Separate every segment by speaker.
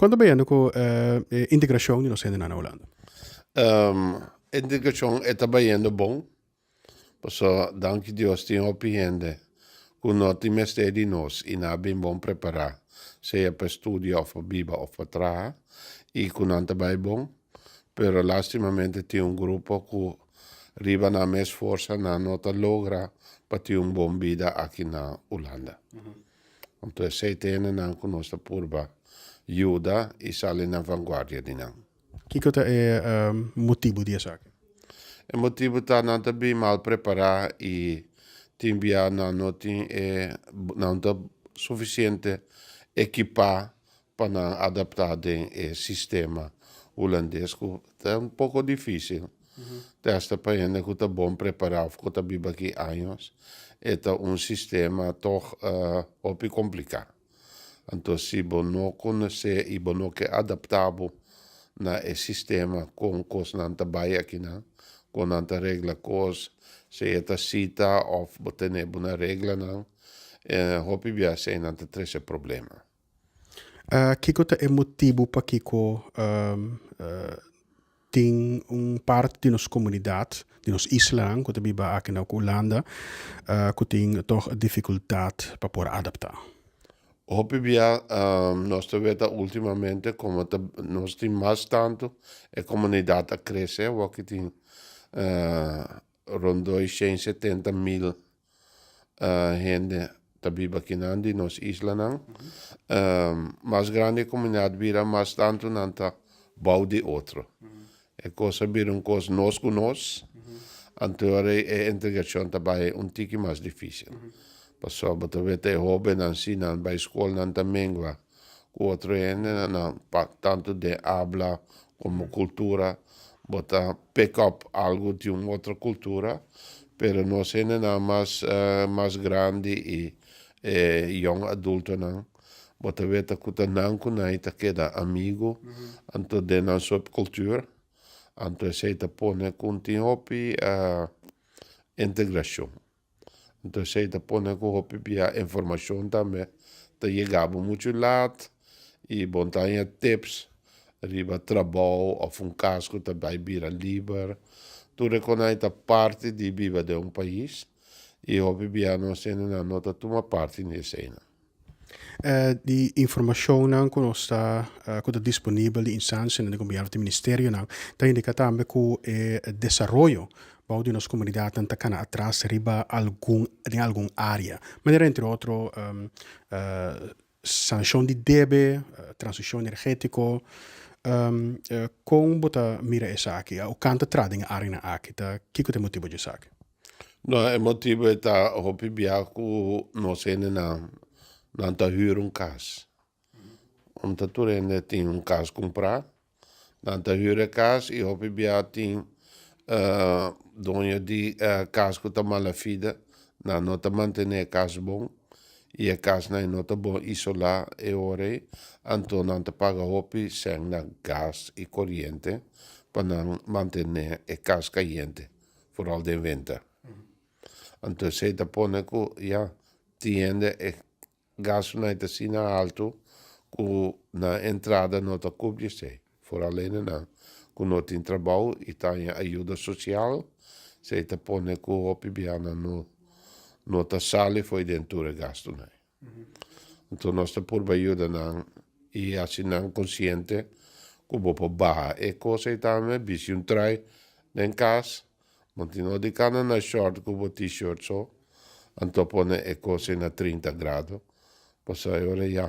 Speaker 1: Kon ta bayendo ku e integrashon di nos hendenan na Hulanda?
Speaker 2: Integrashon e ta bayendo bon, pasobra danki Dios tin hopi hende ku no tin mester di nos i nan a bin bon prepará, sea pa studia òf pa biba òf pa traha, i ku nan ta bai bon. Pero lastimamente tin un grupo ku riba nan mes forsa nan no ta logra pa tin un bon bida aki na Hulanda. Anto esei ta hendenan ku nos ta purba yuda i sali na vanguardia di nan.
Speaker 1: Kiko ta e motibu di esaki?
Speaker 2: E motibu ta nan ta bin mal prepará i tin bia nan no tin e nan ta sufisiente ekipá pa nan adaptá den e sistema hulandes ku ta un poko difísil. Te hasta pa hende ku ta bon prepará òf ku ta biba aki años, e ta un sistema tòg hopi kompliká. Anto si bo no konosé i bo no ke adaptá bo na e sistema kon kosnan ta bai akinan, kon nan ta regla kos, sea ta sita òf bo tene bo na reglanan, hopi bia eseinan ta trese problema.
Speaker 1: Kiko ta e motibu pakiko tin un parti di nos komunidat, di nos islanan ku ta biba aki na Hulanda ku tin tòg difikultat pa por adaptá?
Speaker 2: Hopi bia nos ta weta ultimamente komo ta nos tin mas tantu e komunidat a krese awor ki tin rondó e 170.000 hende ta biba akinan di nos islanan. Mas grandi e komunidat bira mas tantu nan ta bou di otro. E kos a bira un kos nos ku nos, anto ora e integrashon ta bai un tiki mas difisil. Pasobra bo ta weta e hobennan si nan bai skol nan ta mengua ku otro hende, nan tantu den abla komo kultura bo ta pick up algu di un otro kultura, pero nos hendenan mas mas grandi i e yong adultonan bo ta weta ku ta nan ku nan ta keda amigu anto den nan subcultuur anto esei ta pone ku tin hopi integrashon. Anto esei ta pone ku hopi bia informashon tambe ta yega bo muchu lat i bo no ta haña tips riba trabou òf un kas ku ta bai bira liber. Tur e konai ta parti di biba den un pais i hopi bia nos hendenan no ta tuma parti den eseinan.
Speaker 1: Di informashonnan ku nos ta ku ta disponibel di instansianan di gobièrnu òf di ministerionan ta indiká tambe ku e desaroyo bou di nos komunidatnan ta kana atras riba algun den algun área. Manera entre otro sanshon di debe, transishon energétiko. Kon bo ta mira esaki? O kan ta traha den e áreanan aki? Ta kiko ta e motibu di esaki?
Speaker 2: No, e motibu e ta hopi bia ku nos hendenan nan ta hür un kas. Om ta tur hende tin un kas kumprá, nan ta hür e kas i hopi bia tin doño di kas ku ta mala fida, nan no ta mantené e kas bon i e kasnan no ta bon isolá e ora ei, anto nan ta paga hopi sèn na gas i koriente pa nan mantené e kas kayente. Vooral den winter. Anto esei ta pone ku ya tin hende e gastunan ta asina altu ku nan entrada no ta kubri esei. Vooral hendenan ku no tin trabou i ta haña ayuda sosial, esei ta pone ku hopi biaha nan no no ta sali fo'i den tur e gastunan. Anto nos ta purba yuda nan i hasi nan konsiente ku bo por baha e kos ei tambe, bisti un trai den kas, bo tin no di kana na short ku bo t-shirt so, anto pone e kos ei na 30 grado, pasobra e ora ya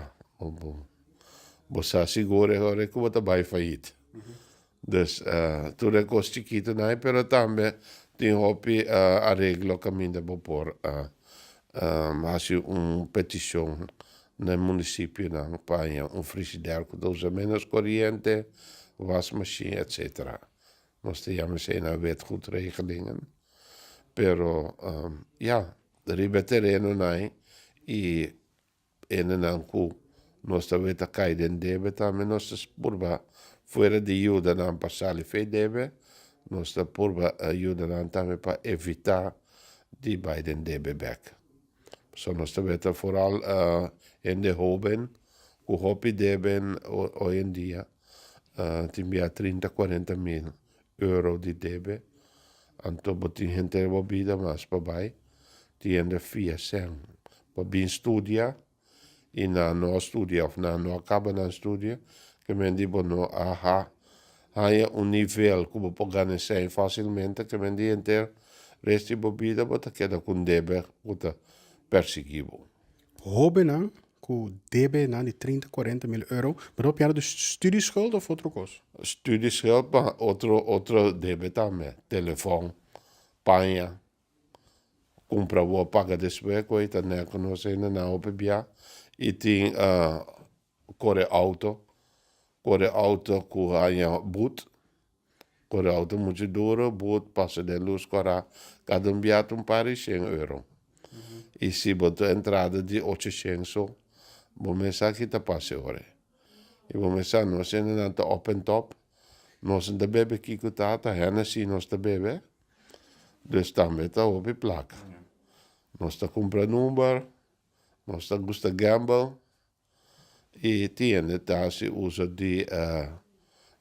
Speaker 2: bo sa sigur e ora ku bo ta bai fayit. Dus tur e kos chikitonan ei, pero tambe tin hopi areglo kaminda bo por hasi un petishon na e munisipionan pa haña un frishider ku ta usa ménos koriente, wasmashin etsetera. Nos ta yama esei na wetgoedregelingen. Pero ya, riba e terenonan ei i Hendenan ku nos ta weta kai den debe tambe nos ta purba fuera di yuda nan pa sali fe debe, nos ta purba yuda nan tambe pa evitá di bai den debe bèk. Pasobra nos ta weta foral hende hóben. Ku hopi debe hoy en dia, tin bia 30, 40 mil euro di debe. Anto bo tin henter bo bida mas pa bai. Tin hende fia sèn pa bin studia i nan no a studia òf nan no a kaba nan studio, ke men di bo no a haña un nivel ku bo por gana e sèn fásilmente, ke men di henter rest di bo bida bo ta keda ku un debe ku ta persiguí bo.
Speaker 1: Hóbennan ku debenan di 30, 40 mil euro, bo ta papiando di studieschuld òf otro kos?
Speaker 2: Studieschuld pa otro otro debe tambe, telefòn, paña, kumpra bo a paga despues ku ei ta nèk ku nos hendenan hopi bia i tin kore outo, kore outo ku haña but, kore outo muchu duru but pasa den lus kòrá kada un bia ta un par di shen euro i si bo ta entrada di ocho shen so bo mes sa ki ta pasa e ora ei i bo mes sa nos hendenan ta op en top nos no ta bebe kiko ta ta Hennessy nos ta bebe. Dus tambe ta hopi plaka. Nos ta kumpra number, nos ta gusta gamble i tin hende ta hasi uso di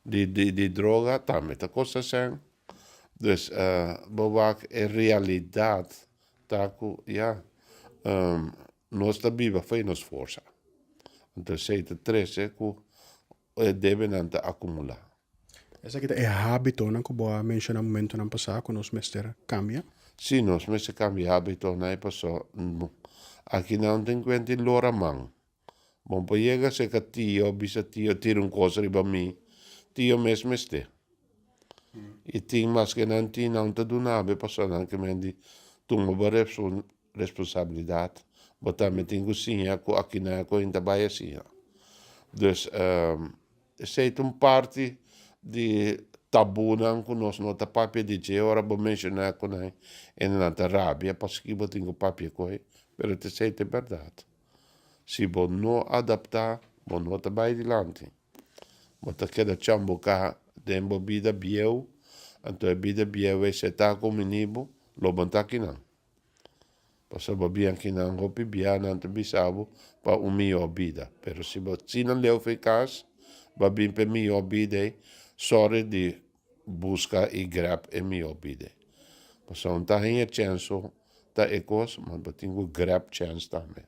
Speaker 2: di droga tambe ta kosta sèn. Dus bo wak e realidat ta ku ya nos ta biba fo'i nos forsa. Anto esei ta trese ku e debenan ta akumulá.
Speaker 1: Esaki ta e hábitonan ku bo a menshoná momentonan pasá ku nos mester kambia?
Speaker 2: Sí, nos mester kambia hábitonan i pasó aki nan tin kuenta i lora man. Bo por yega serka tio, bisa tio tira un kos riba mi, tio mes mester. I tin maske nan tin nan ta duna bo pasó nan ke men di tuma bo responsabilidat, bo tambe tin ku siña ku aki nan ku ta bai asina. Dus esei ta un parti di tabunan ku nos no ta papia di dje, ora bo menshoná ku nan e nan ta rabia paski bo tin ku papia ku e, pero esei ta e bèrdat. Si bo no adaptá bo no ta bai dilanti. Bo ta keda chambuká den bo bida bieu, anto e bida bieu ei seta ku mini bo, lo bo ta akinan. Pasobra bo bien kinan hopi bia nan ta bisa bo pa un mihó bida. Pero si bo asina leu for e kas, bo a bin pa e mihó bida ei, sòri di buska i grab e mihó bida ei. Pasobra un ta haña chèns so ta e kos, ma bo tin ku grab chèns tambe.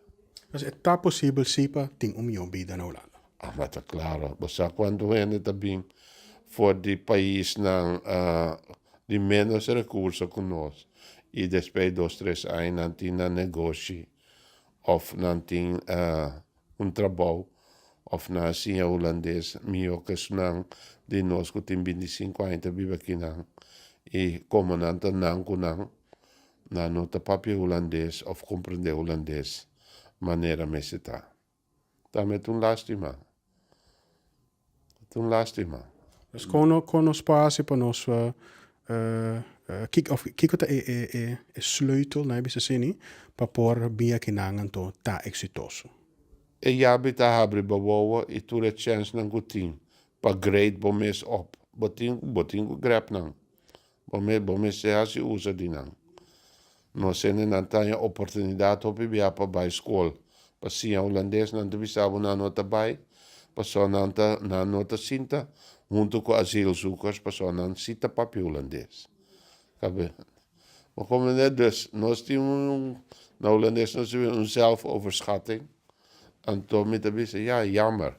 Speaker 1: Pues e ta posibel si pa tin un mihó bida na Hulanda?
Speaker 2: Ah, ma ta klaro. Bo sa kuantu hende ta bin for di paisnan di ménos rekurso ku nos i despues dos tres aña nan tin nan negoshi òf nan tin un trabou òf nan a siña hulandes mihó ku esnan di nos ku tin 25 aña ta biba akinan i komo nan ta nan ku nan, nan no ta papia hulandes òf komprendé hulandes manera mester ta. Tambe ta un lástima. Ta un lástima.
Speaker 1: Dus kon no, kon nos por hasi pa nos uh, uh, kiko, of kiko ta e, e, e, e sleutel, na bisa asini, pa por bin akinan anto ta eksitoso?
Speaker 2: E yabi ta habri bo wowo i tur e chènsnan ku tin pa grade bo mes op. Bo tin, bo tin ku grab nan. Bo mes, bo mester hasi uso di nan. Nos hendenan ta haña oportunidat hopi bia pa bai skol, pa siña hulandes. Nan ta bisa bo nan no ta bai, pasobra nan ta, nan no ta sinta huntu ku asielzoekers, pasobra nan si ta papia hulandes. Kabe? Bo komprende? Dus nos tin un, na hulandes nos ta bisa un zelfoverschatting. Anto mi ta bisa, ya, jammer.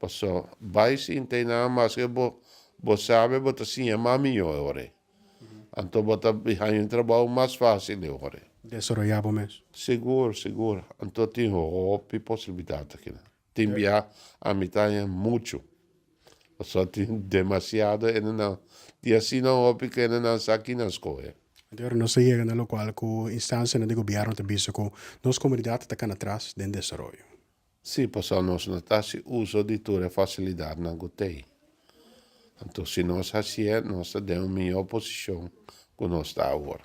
Speaker 2: Paso bai sinta i nan maske bo bo sabe bo ta siña mas mihó e ora ei. Anto bo ta haña un trabou mas fásil e ora ei.
Speaker 1: Desaroyá bo mes.
Speaker 2: Sigur, sigur. Anto tin hopi posibilidat akinan. Tin bia ami ta haña muchu. Pasobra tin demasiado hendenan. Tin asina hopi ku hendenan sa kinan skohe.
Speaker 1: Anto ora nos ta yega na lokual ku instansianan di gobièrnu ta bisa ku nos komunidat ta kana atras den desaroyo.
Speaker 2: Sí, pasobra nos no ta hasi uso di tur e fasilidatnan ku t'ei. Anto si nos hasié, nos ta den un mihó posishon ku nos ta awor.